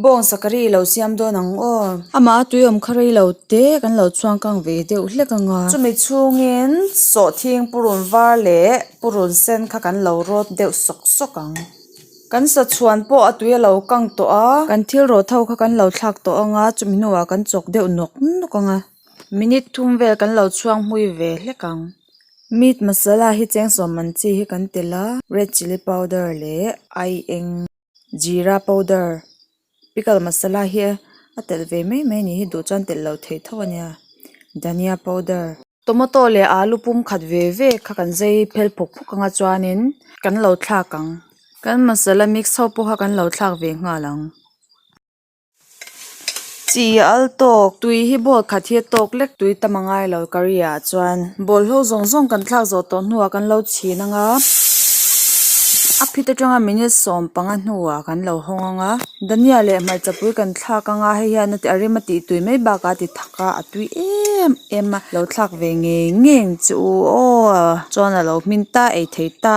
Bawngsa curry lo siam dawn ang aw. Amah a tui awm kha rei lo te kan lo chhuang kang ve deuh hlek ang a. Chumi chhungin sawhthing purun var leh purun sen kha kan lo rawt deuh sawk sawk ang. Kan sa chhuan pawh a tui a lo kang tawh a. Kan thil rawt ho kha kan lo thlak tawh ang a chumi hnuah kan chawk deuh nawk nawk ang a. Minute thum vel kan lo chhuang hmui ve hlek ang. Meat masala hi cheng sawm man chi hi kan telh a red chilli powder leh aieng jeera powder pickle masala hi a telh ve mai mai a ni hi duh chuan telh loh theih tho a nia dhania powder. Tomato leh alu pum khat ve ve kha kan zai phel phawk phawk anga chuanin kan lo thlak ang kan masala mix ho pawh kha kan lo thlak ve nghal ang. Chi al tawk tui hi bowl khat hi a tawk lek tui tam a ngai lo curry ah chuan bawlhhlawh zawng zawng kan thlak zawh tawh hnuah kan lo chhin ang a a phit atanga minute sawm panga hnuah kan lo hawng ang a dhania leh hmarchapui kan thlak ang a hei hian a rem a tih tui mai bakah a ti thak a a tui em em a lo thlak ve ngei ngei ang che u aw chuan a lo hmin ta ei thei ta.